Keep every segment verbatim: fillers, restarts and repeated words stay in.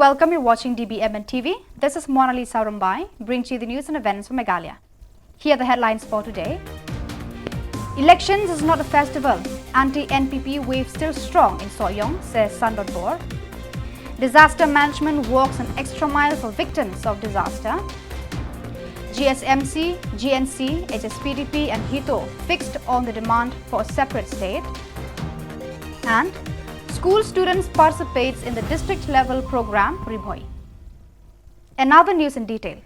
Welcome, you're watching D B M N T V. This is Monali Saurumbai, bringing you the news and events from Meghalaya. Here are the headlines for today. Elections is not a festival. Anti-N P P wave still strong in Sohiong, says Sandon Bor. Disaster management walks an extra mile for victims of disaster. G S M C, G N C, H S P D P and HITO fixed on the demand for a separate state. And school students participates in the district level program Ri Bhoi. Another news in detail.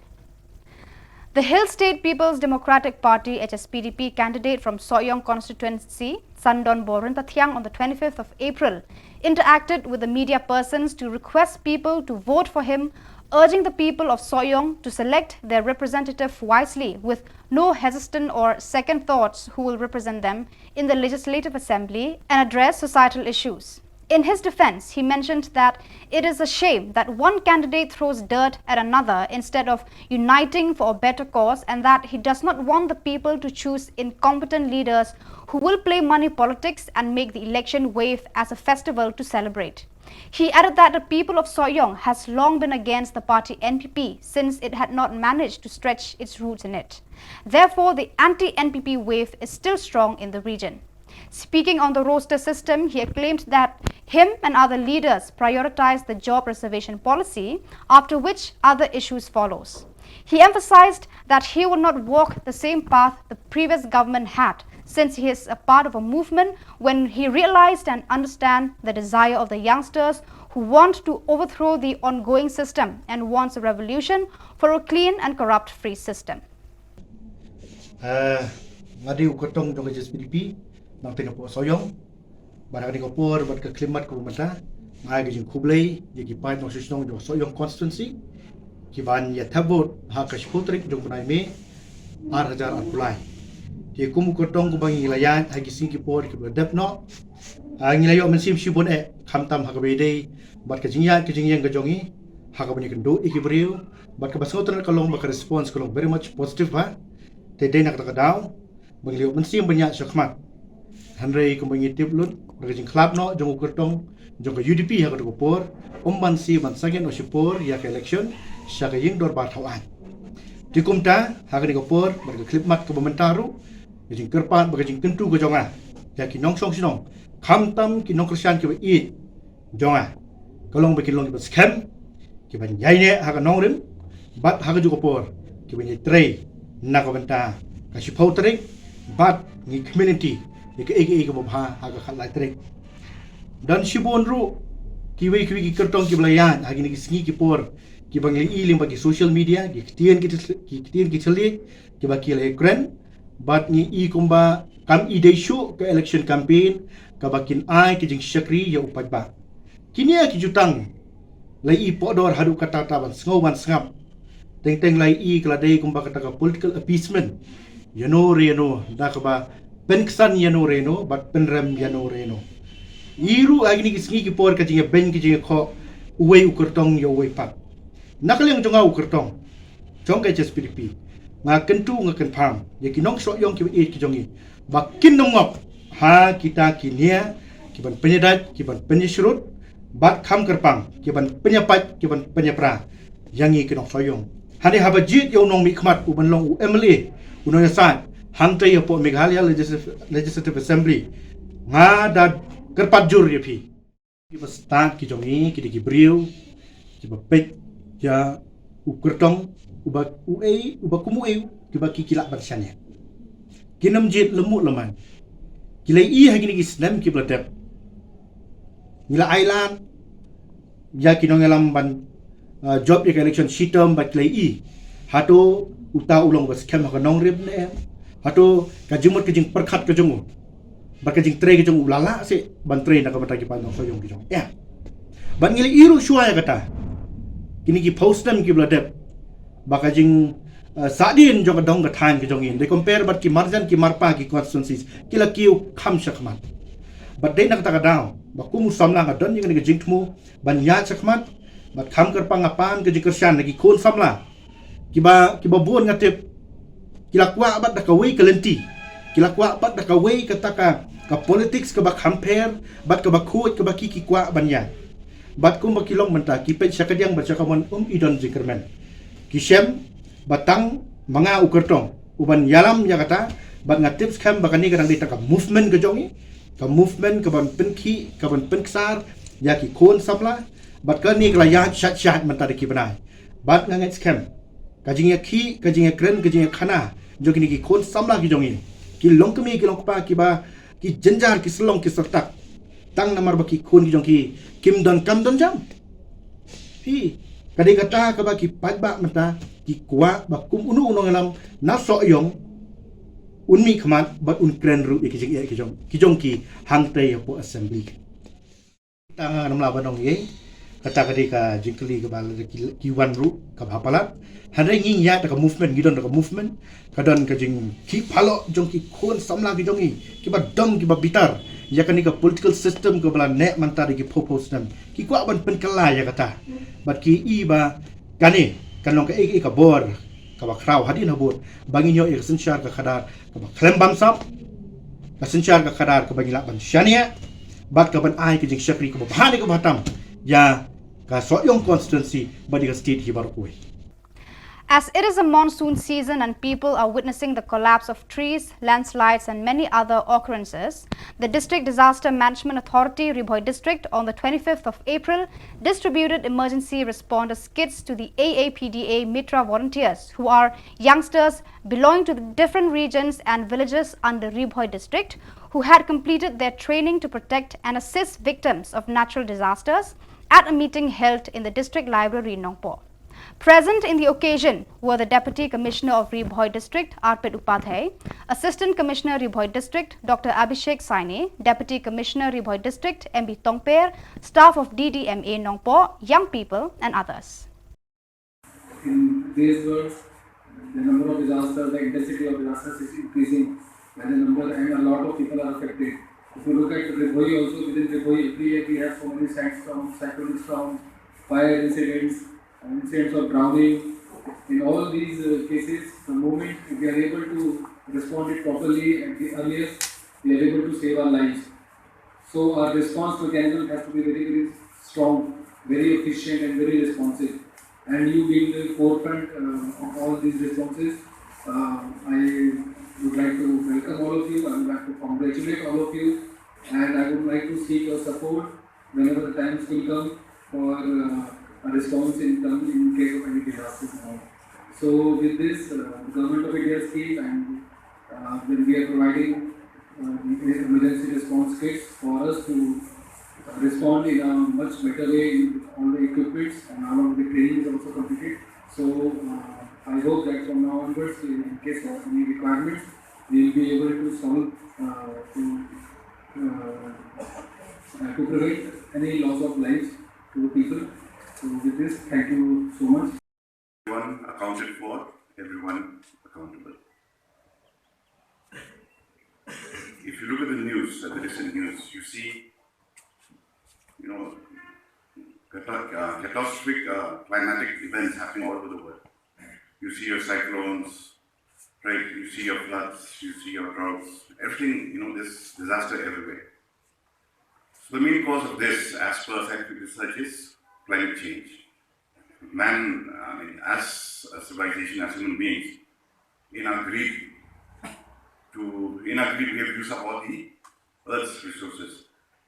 The Hill State People's Democratic Party, H S P D P, candidate from Sohiong constituency, Sandon Bor Ryntathiang, on the twenty-fifth of April, interacted with the media persons to request people to vote for him, urging the people of Sohiong to select their representative wisely with no hesitation or second thoughts who will represent them in the Legislative Assembly and address societal issues. In his defense, he mentioned that it is a shame that one candidate throws dirt at another instead of uniting for a better cause, and that he does not want the people to choose incompetent leaders who will play money politics and make the election wave as a festival to celebrate. He added that the people of Sohiong has long been against the party N P P since it had not managed to stretch its roots in it. Therefore, the anti-N P P wave is still strong in the region. Speaking on the roster system, he claimed that him and other leaders prioritize the job reservation policy, after which other issues follows. He emphasized that he will not walk the same path the previous government had, since he is a part of a movement when he realized and understand the desire of the youngsters who want to overthrow the ongoing system and wants a revolution for a clean and corrupt-free system. Eh, nga dei u kyrtong jong ka H S P D P, nangta nga poi Sohiong. Bad ha kane ka por, bad ka khyllipmat kaba mynta, nga ai ka jingkhublei ïa ki paid nongshong shnong jong Sohiong constituency, ki ban ïa thep vote ha ka shiphew tarik jong u bnai May, ar hajar arphew lai. Te kum u kyrtong kaba ngi la ïaid ha ki sngi ki por kiba la dep noh, ah, ngi la ïoh mynsiem shibun eh, khamtam ha kaba ïadei bad ka jingïaid ka jingïeng ka jong ngi ha kaba ngi kynduh ïa ki briew, bad kaba sngewtynnat ka long ba ka response ka long very much positive bha. Te dei na kata ka daw ba ngi la ïoh mynsiem ban ïaid shakhmat. Hynrei kumba ngi tip lut, bad ka jingkhlad noh jong u kyrtong jong ka U D P ha kata ka por, um ban shu ban sangeh noh shipor ïa ka election sha ka ïing dorbar thaw aiñ. Te kumta, ha kane ka por, bad ka khyllipmat kaba mynta ruh, ka jingkyrpad bad ka jingkyntu ka jong nga ïa ki nongshong shnong, khamtam ki nongkyrshan kiba ïeit jong nga, ka long ba kin long kiba skhem, kiban ïaineh ha ka nongrim, bad ha kajuh ka por, kiban ïatrei na ka bynta ka shiphew tarik, bad ngi khmih lynti ïa kaei kaei kaba bha ha ka khatlai tarik. Don shibun ruh kiwei kiwei ki kyrtong kiba la ïaid ha kine ki sngi ki por, kiba ngi la i lyngba ki social media, ki ktien ki thylliej, ki ktien ki thylliej, kiba ki la ïakren, bad ngi i kumba kam i dei shuh ka election campaign kaba kin ai ka jingshakri ïa u paidbah. Kine ki jutang la i pohdor haduh katta katta ban sngew ban sngap. Teng teng la i ka la dei kumba kata ka political appeasement ïano re ïano, da kaba pynksan ïano re ïano bad pynrem ïano re ïano. I ruh ha kine ki sngi ki por ka jingïabeiñ ka jingïakhoh uwei u kyrtong ïa uwei pat. Na ka liang jong nga u kyrtong jong ka H S P D P, nga kyntu nga kynpham ïa ki nongshong shnong kiba ïeit ki jong ngi ba kin nym ngop ha kita ki nia kiban pynïadait, kiban pynïashrut, bad kham kyrpang kiban pynïapait, kiban pynïapra ïa ngi ki nongshong shnong. Hangne haba jied ïa u nongmihkhmat uban long u M L A, u nongïasaid hangta hapoh Meghalaya Legislative, Legislative Assembly, nga da kyrpad jur ïa phi. Kiba stad ki jong ngi ki dei ki briew kiba peit ïa u kyrtong uba uei, uba kum uei, kiba ki, ki lah ban shaniah. Kin nym jied lymmuh lymman. Ki la i ha kine ki snem kiba la dep, ngi la ailad ïa ki nongïalam ban, uh, jop ïa ka election shi term bad ki la i. Hato uta u long ba skhem ha ka nongrim ne em? Hato ka jingmut ka jingpyrkhat ka jong u bad ka jingtrei ka jong u la lah seh ban trei na ka bynta ki paid nongshong shnong ki jong u? Em. Bad ngi la i ruh shuwa ïa kata, kine ki phew snem kiba la dep, ba ka jing, uh, sahdien jong ka dong ka thaiñ ka jong ngi, dei compare bad ki marjan ki marpa ki constituencies, ki la kiew kham shakhmat. Bad dei na kata ka daw ba kum u samla nga don ïa kane ka jingthmu ban ïaid shakhmat, bad kham kyrpang nga pan ka jingkyrshan na ki khun samla kiba, kiba bun nga tip ki la kwah bad da kawei ka lynti, ki la kwah bad da kawei kata ka, ka politics kaba kham pher bad kaba khuid kaba ki, ki kwah ban ïaid. Bad kumba ki long mynta, ki peit sha kadiang bad sha kamon, ym i don jingkyrmen. Ki shem ba tang ma nga u kyrtong u ban ïalam ïa kata, bad nga tip skhem ba kane ka dang dei tang ka movement ka jong i, ka movement ka ban pynkhih, ka ban pynksar ïa ki khun samla. Bad kane ka la ïaid shait shait mynta da ki bnai. Bad nga ngeit skhem ka jingïakhih, ka jingïakren, ka jingïakhana jong kine ki khun samla ki jong i, ki long kmie, ki long kpa, kiba ki jynjar, ki shlong, ki syrtak, tang namar ba ki khun ki jong ki kim don kam don jam. Hi, ka dei kata kaba ki paidbah mynta ki kwah ba kum uno uno nongïalam na Sohiong un mih khmat bad un kren ruh ïa ki jingeh ki jong, ki jong ki hangtei hapoh assembly. Tang ngan ym lah ban ong ei, kata ka dei ka jingkylli kaba la ki, ki wan ruh kaba palat. Hynrei ngi ïa da ka movement, ngi don da ka movement, ka don ka jingkhih palat jong ki khun samla ki jong i, kiba dom, kiba bitar ïa kane ka political system kaba la neh mynta da ki phew phew snem. Ki kwah ban pynkylla ïa kata. Bad ki i ba kane kan long kaei kaei ka bor kaba khraw hadien habud ba ngin ïoh ïa ka synshar ka khadar kaba khlem bamsap, ka synshar ka khadar kaba ngi lah ban shaniah, bad ka ban ai ka jingshakri kaba bha ne kaba tam ïa ka Sohiong constituency bad ïa ka state hi baroh kawei. As it is a monsoon season and people are witnessing the collapse of trees, landslides, and many other occurrences, the District Disaster Management Authority, Ri Bhoi District, on the twenty-fifth of April, distributed emergency responders kits to the A A P D A Mitra volunteers, who are youngsters belonging to the different regions and villages under Ri Bhoi District, who had completed their training to protect and assist victims of natural disasters, at a meeting held in the District Library, Nongpoh. Present in the occasion were the Deputy Commissioner of Ri Bhoi District, Arpit Upadhyay, Assistant Commissioner Ri Bhoi District, Doctor Abhishek Saini, Deputy Commissioner Ri Bhoi District, M B Tongper, staff of D D M A Nongpoh, young people, and others. In today's world, the number of disasters, the intensity of disasters is increasing, and the number and a lot of people are affected. If you look at Ri Bhoi also, within Ri Bhoi every year we have so many sandstorms, cyclone storms, fire incidents, incidents of drowning. In all these uh, cases, the moment we are able to respond it properly at the earliest, we are able to save our lives. So our response mechanism has to be very, very strong, very efficient and very responsive. And you being the forefront uh, of all these responses, uh, I would like to welcome all of you. I would like to congratulate all of you. And I would like to seek your support whenever the times will come for uh, a response in, term, in case of any disasters. So with this, uh, the Government of India scheme and uh, then we are providing uh, emergency response kits for us to respond in a much better way with all the equipments and now the training is also completed. So uh, I hope that from now onwards, in case of any requirements, we will be able to solve uh, to, uh, uh, to prevent any loss of lives to the people. So with this, thank you so much. Everyone accounted for, everyone accountable. If you look at the news, at the recent news, you see, you know, cata- uh, catastrophic uh, climatic events happening all over the world. You see your cyclones, right? You see your floods, you see your droughts, everything, you know, this disaster everywhere. So the main cause of this, as per scientific research, is climate change. Man, I mean, as a civilization, as human beings, in our greed to in our greed we have used up all the Earth's resources.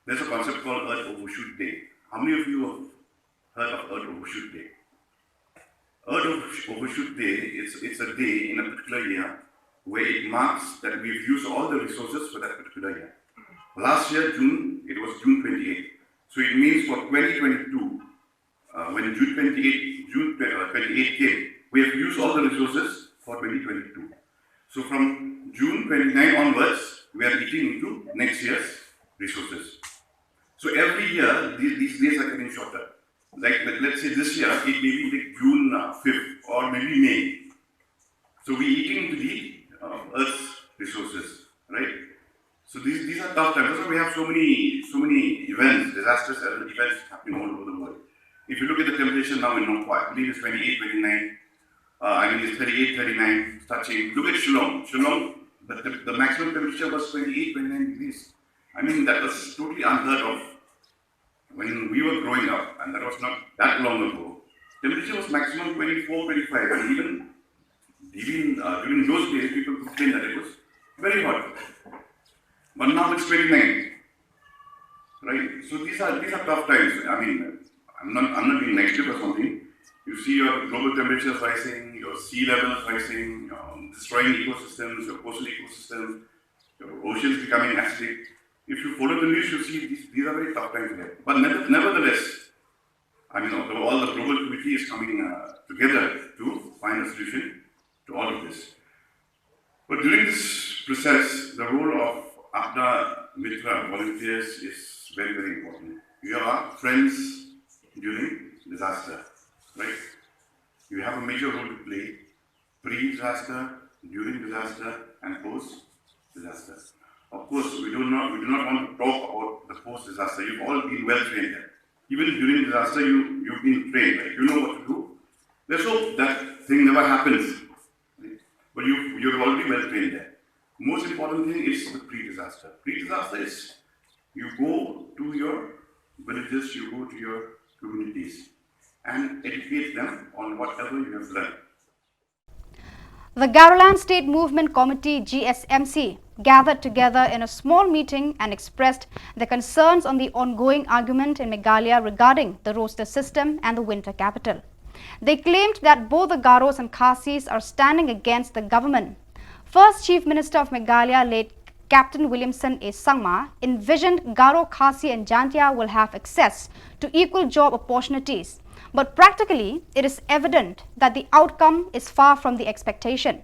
There's a concept called Earth Overshoot Day. How many of you have heard of Earth Overshoot Day? Earth Overshoot Day, it's, it's a day in a particular year where it marks that we've used all the resources for that particular year. Last year, June, it was June twenty-eighth. So it means for twenty twenty-two, uh, when June twenty-eighth, June uh, twenty-eighth came, we have used all the resources for twenty twenty-two. So from June twenty-nine onwards, we are eating into next year's resources. So every year, these, these days are getting shorter. Like let, let's say this year, it may be like June uh, fifth or maybe May. So we're eating into the uh, Earth's resources, right? So these, these are tough times. That's why we have so many so many events, disastrous events happening all over the world. If you look at the temperature now in Nongpoh, I believe it's twenty-eight, twenty-nine. Uh, I mean, it's thirty-eight, thirty-nine, touching. Look at Shillong. Shillong, the, the, the maximum temperature was twenty-eight, twenty-nine degrees. I mean, that was totally unheard of. When we were growing up, and that was not that long ago, temperature was maximum twenty-four, twenty-five, and even, even uh, during those days, people complained that it was very hot. But now it's twenty-nine, right? So these are these are tough times. I mean, I'm not I'm not being negative or something. You see your global temperatures rising, your sea levels rising, um, destroying ecosystems, your coastal ecosystems, your oceans becoming acidic. If you follow the news, you see these, these are very tough times ahead. But never, nevertheless, I mean, all the global community is coming uh, together to find a solution to all of this. But during this process, the role of Aapda Mitra volunteers is very, very important. You are friends during disaster, right? You have a major role to play pre-disaster, during disaster, and post-disaster. Of course, we do not we do not want to talk about the post-disaster. You've all been well trained there. Even during disaster, you you've been trained. Right? You know what to do. Let's hope that thing never happens. Right? But you you're already well trained there. Most important thing is the pre-disaster. Pre-disaster is you go to your villages, you go to your communities, and educate them on whatever you have learned. The Garoland State Movement Committee, G S M C, gathered together in a small meeting and expressed their concerns on the ongoing argument in Meghalaya regarding the roster system and the winter capital. They claimed that both the Garos and Khasis are standing against the government. First Chief Minister of Meghalaya, late Captain Williamson A. Sangma, envisioned Garo, Khasi, and Jaintia will have access to equal job opportunities. But practically, it is evident that the outcome is far from the expectation.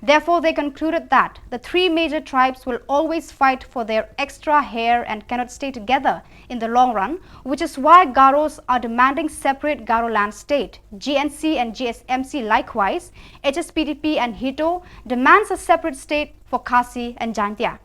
Therefore, they concluded that the three major tribes will always fight for their extra hair and cannot stay together in the long run, which is why Garos are demanding separate Garoland state. G N C and G S M C likewise, H S P D P and HITO demands a separate state for Khasi and Jaintia.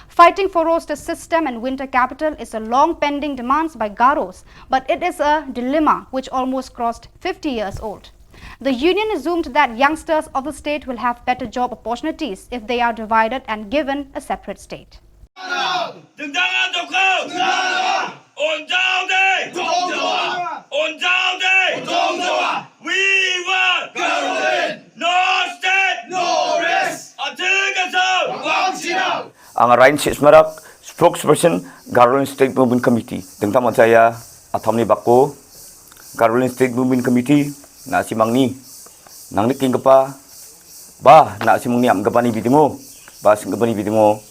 Fighting for roster system and winter capital is a long pending demands by Garos, but it is a dilemma which almost crossed fifty years old. The union assumed that youngsters of the state will have better job opportunities if they are divided and given a separate state. Ang Ryan Sismarak, spokesperson Garoland State Movement Committee. Dengtam aja ya, atham ni bako Garoland State Movement Committee, na si mangni nang ni king kepa ba na si mangni am kepa ni bidimo ba sing kepa ni bidimo.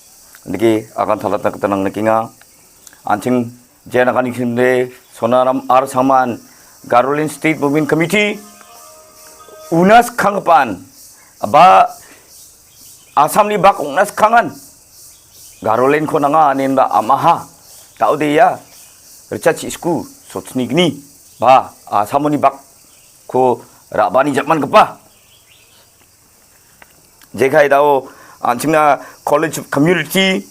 Niki akan thalat na ketenang niki nga anjing Jaya Nagani Khinde, Sonaram R Sangman, Garoland State Movement Committee, unas khang pan ba Assam ni bak unas khangan Garoland ko nanga anen ba amaha tau de ya recha chisku sotni gni ba Assam ni bak ko rabani jaman kepa. Jekai dau anjingna College of Community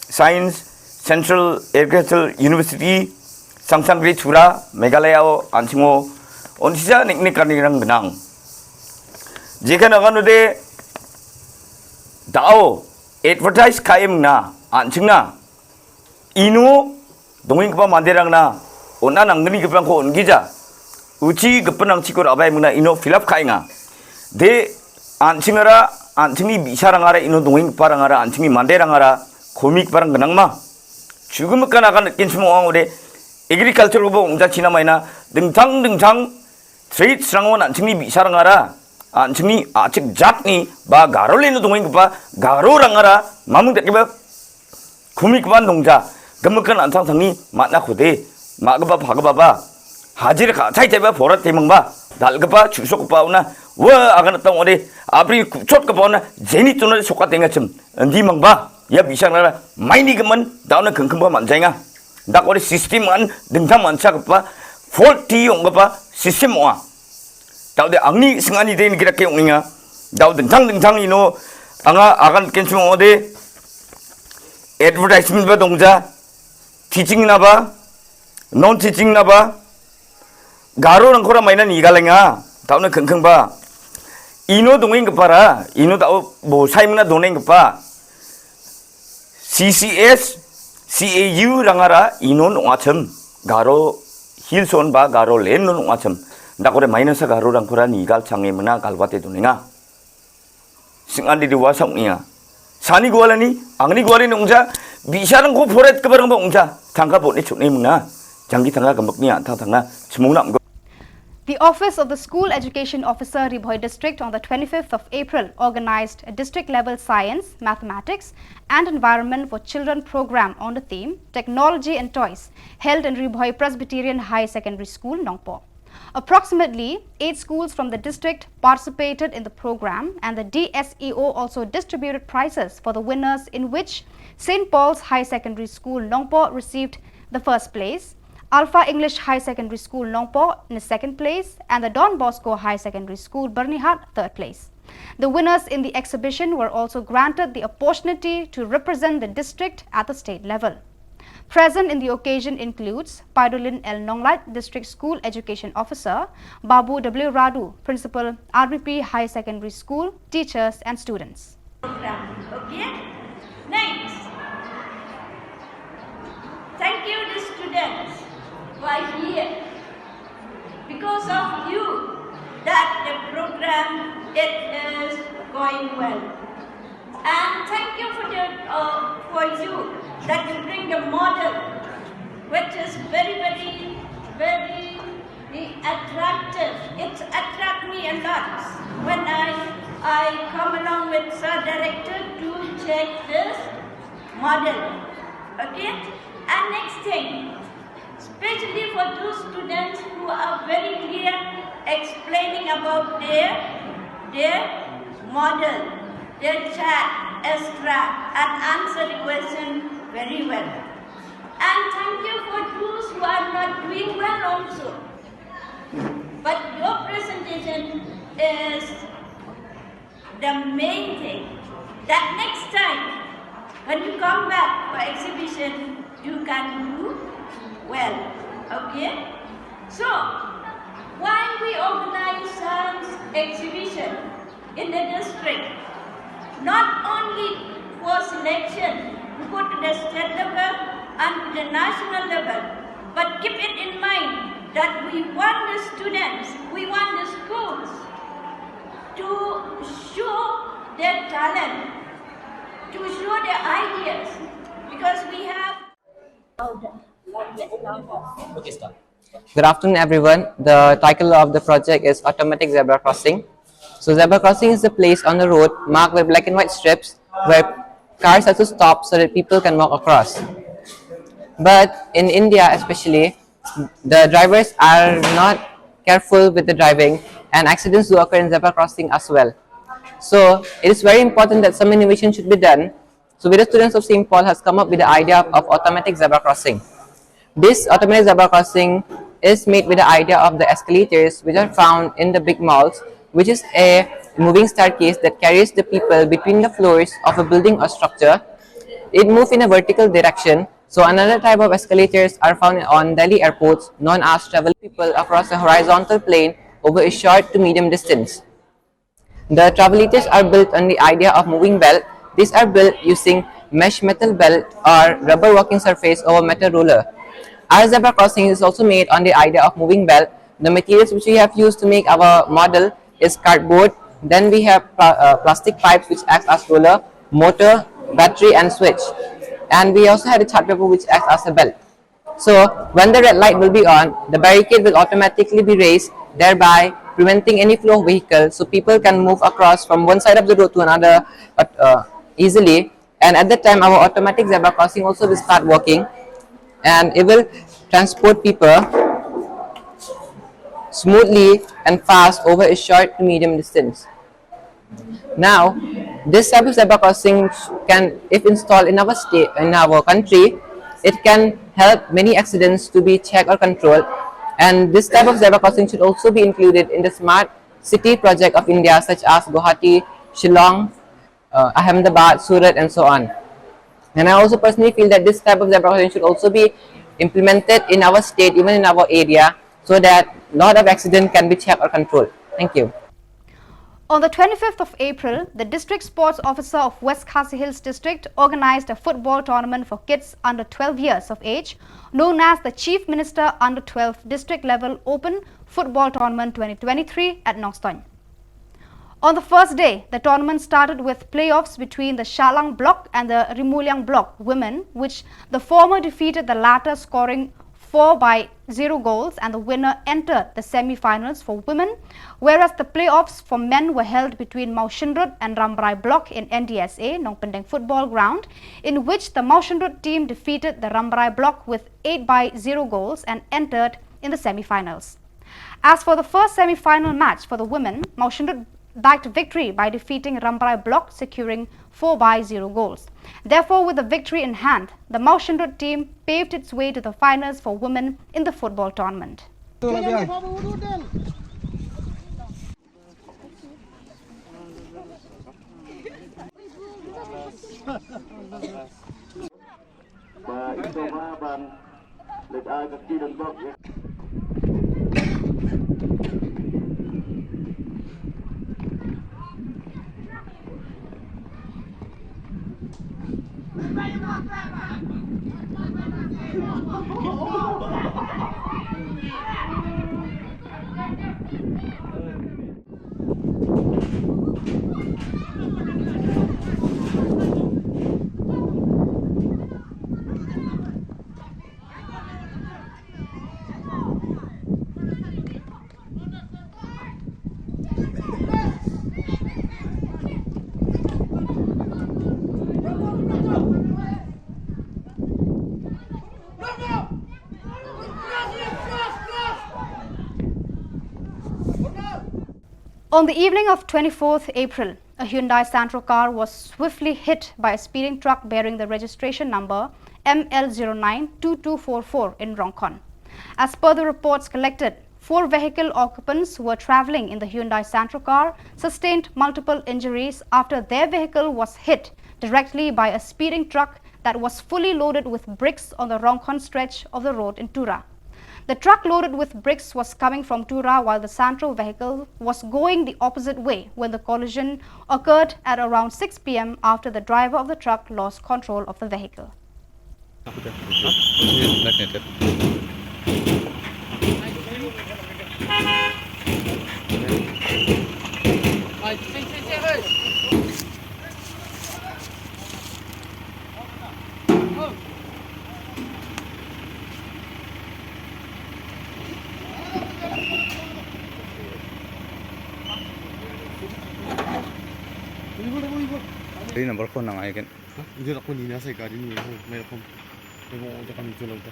Science, Central Agricultural University, Sangsang Great Sura, Meghalaya o anjingo onsija nik nik kani rang benang. Jekai nagan ude dau advertise kaim na anjingna ino dongin kepa manderang na ona nang geni kepa ko on gija uchi kepa nang chikur abai muna ino fill up kai nga. De anjing ara anjing ni bisarang ara ino dongin kepa rang ara anjing ni manderang ara komik parang genang ma. Chugum kana kan kin semua orang ude agriculture ko bong ja China maina dengtang dengtang trade serang wan anjing ni bisarang ara anjing ni achik jat ni ba Garo leno dongin kepa Garo rang ara mamung tak kepa Khumi kban dong ja, gam kan ansang sangi, mat na khode, mak gaba pha gaba ba. Hajir ka chai chai ba phorat te mang ba, dal gaba chusok ba una, wa agan tang ode, apri kuchot gaba una, jeni tuna soka tenga chem, ndi mang ba, ya bisang nara, mai ni gaman, dauna kengkem ba man jainga. Dak ode system an, dengtang man sa gaba, faulty ong gaba, system wa. Daw de angni sengani de ngi kira ke ong inga. Daw dengtang dengtang ino anga akan ken sung ode advertisement ba dongja, teaching na ba, non teaching na ba, Garo rang khora maina ni galenga, daw na khengkheng ba. Ino donging kepara, ino daw bo sai mena doneng kepa. C C S, C A U rangara ino nong achem, Garo Hilson ba garo len no nung achem. Dakore maina sa garo dang kura ni gal change mena gal wate duninga. Singan di dua sang nia. Sani gua lani, angni gua ni nungja, bisa nang ko foret ke barang bongja. Tangka bot ni chuk ni mena. Janggi tangka gambek ni tang tangka semung nak. The office of the School Education Officer, Ri Bhoi District, on the twenty-fifth of April organized a district-level science, mathematics, and environment for children program on the theme Technology and Toys, held in Ri Bhoi Presbyterian High Secondary School, Nongpoh. Approximately eight schools from the district participated in the program, and the D S E O also distributed prizes for the winners, in which Saint Paul's High Secondary School, Nongpoh, received the first place, Alpha English High Secondary School, Nongpoh, in the second place, and the Don Bosco High Secondary School, Byrnihat, third place. The winners in the exhibition were also granted the opportunity to represent the district at the state level. Present in the occasion includes Paidolin L Nonglait, District School Education Officer, Babu W Radu, Principal, R B P High Secondary School, teachers and students. Program. Okay? Next. Thank you, the students who are here. Because of you, that the program, it is going well. And thank you for the, uh, for you that you bring the model, which is very, very, very attractive. It attract me a lot when I, I come along with Sir Director to check this model. Okay? And next thing, especially for those students who are very clear explaining about their, their model, their chart, et cetera, and answer the question very well. And thank you for those who are not doing well also. But your presentation is the main thing, that next time when you come back for exhibition, you can do well. Okay? So, why we organize science exhibition in the district? Not only for selection, we go to the state level and to the national level, but keep it in mind that we want the students, we want the schools to show their talent, to show their ideas, because we have. Good afternoon, everyone. The title of the project is Automatic Zebra Crossing. So, zebra crossing is the place on the road marked with black and white strips where cars have to stop so that people can walk across. But in India, especially, the drivers are not careful with the driving, and accidents do occur in zebra crossing as well. So it is very important that some innovation should be done. So we, the students of Saint Paul, has come up with the idea of automatic zebra crossing. This automatic zebra crossing is made with the idea of the escalators which are found in the big malls, which is a moving staircase that carries the people between the floors of a building or structure. It moves in a vertical direction. So another type of escalators are found on Delhi airports, known as travel people across a horizontal plane over a short to medium distance. The travelators are built on the idea of moving belt. These are built using mesh metal belt or rubber working surface over metal roller. Our zebra crossing is also made on the idea of moving belt. The materials which we have used to make our model is cardboard. Then we have pla- uh, plastic pipes which act as roller, motor, battery and switch. And we also had a chart paper which acts as a belt. So when the red light will be on, the barricade will automatically be raised, thereby preventing any flow of vehicle, so people can move across from one side of the road to another uh, uh, easily. And at that time, our automatic zebra crossing also will start working, and it will transport people smoothly and fast over a short to medium distance. Now, this type of zebra crossing can, if installed in our state, in our country, it can help many accidents to be checked or controlled. And this type of zebra crossing should also be included in the smart city project of India, such as Guwahati, Shillong, uh, Ahmedabad, Surat, and so on. And I also personally feel that this type of zebra crossing should also be implemented in our state, even in our area, so that lot of accident can be checked or controlled. Thank you. On the twenty-fifth of April, the District Sports Officer of West Khasi Hills District organized a football tournament for kids under twelve years of age, known as the Chief Minister Under twelve District Level Open Football Tournament twenty twenty-three at Nongstoiñ. On the first day, the tournament started with playoffs between the Shalang block and the Rimuliang block women, which the former defeated the latter, scoring four by zero goals, and the winner entered the semi-finals for women, whereas the playoffs for men were held between Mawshynrut and Rambrai block in N D S A Nongpyndeng football ground, in which the Mawshynrut team defeated the Rambrai block with eight by zero goals and entered in the semi-finals. As for the first semi-final match for the women, Mawshynrut bagged victory by defeating Rambrai block, securing four by zero goals. Therefore, with the victory in hand, the Mawshynrut team paved its way to the finals for women in the football tournament. Ba ito ma ban leit ai ka ki don bok. On the evening of twenty-fourth April, a Hyundai Santro car was swiftly hit by a speeding truck bearing the registration number M L zero nine two two four four in Rongkhon. As per the reports collected, four vehicle occupants who were travelling in the Hyundai Santro car sustained multiple injuries after their vehicle was hit directly by a speeding truck that was fully loaded with bricks on the Rongkhon stretch of the road in Tura. The truck loaded with bricks was coming from Tura, while the Santro vehicle was going the opposite way when the collision occurred at around six P M after the driver of the truck lost control of the vehicle. Gari number ko nang ai kan. Hah? Ini aku ni nasa gari ni, mai rakom. Mai mo jakan itu lang ta.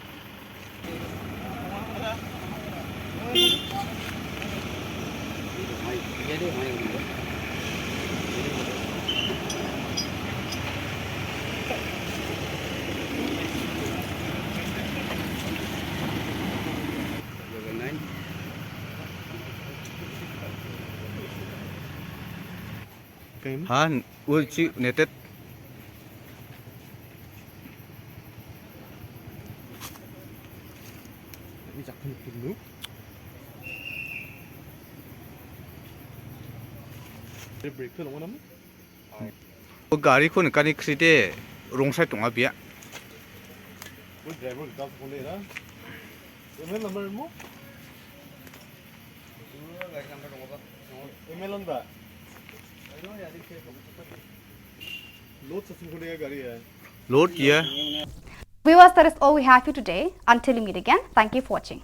Han, ul ci netet. Brake ko nang kani krite rong sai tong abia. Driver ka phone na. Email number mo? Email on ba? Load sa sing ko gari hai. Load kiya. Viewers, that is all we have for today. Until we meet again, thank you for watching.